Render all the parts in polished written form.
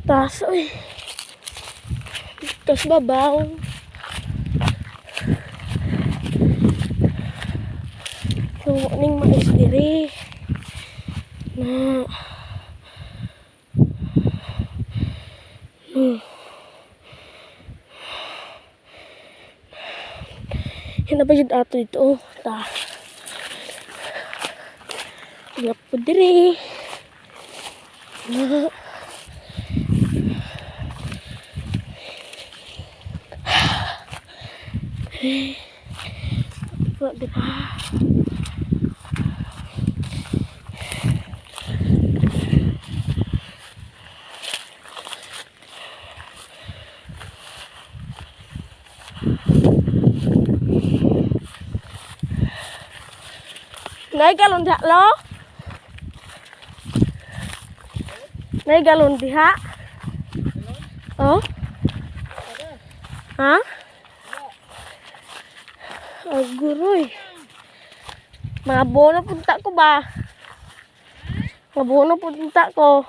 Taas, uy. Tas babaw. So, ning mais diri. Na. No. Yan na ba yun ato dito? Oh, ta. Wala po diri. Na. Po, di ba? Nay galon diha lo. Nay galon diha. Oh. Ha? Aguroy. Mga bono punta ko ba? Mga bono punta ko.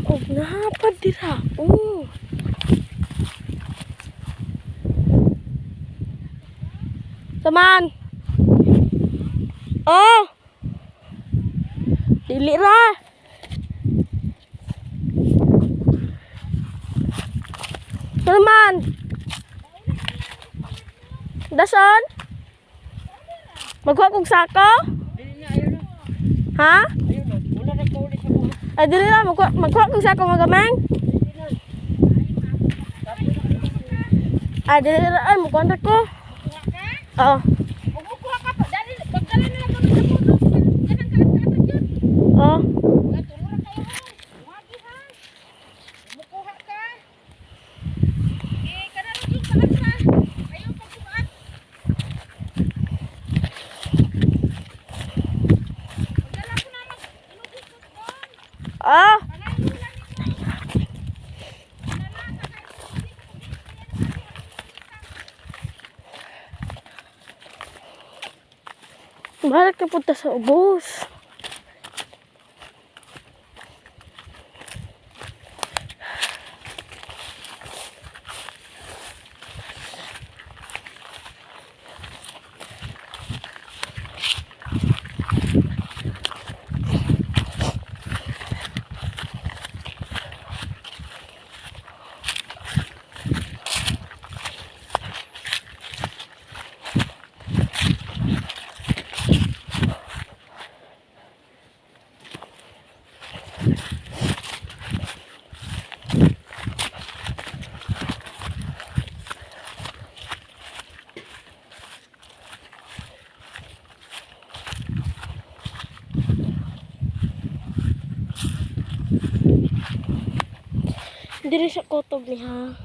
Oh, napad dira. Oh. Saman. Oh. Dili ra. Saman. Dason. Magkuha kog sako? Dili na, ayaw na. Ha? Ayaw na. Wala na kauli sa buhok. Ay, dili ra magkuha magkuha kog sako mga gamang. Dili na. Ay, dili ra ay magkuha na ko. Kuha ka? Oo. Kung mukuha ka pa, dali, pagdala na lang kami sa puno. Ganang kalat-kalat yun. Oo. Nga, tulura kayo ha. Wagi ha. Mukuha ka. Eh, kanang yung taas ha. Ayaw pagkuhaan. Pagdala ko na mag inubos doon. Ah. Panay lang ito. Balik na punta sa ubos. Diri sa kotob ni ha.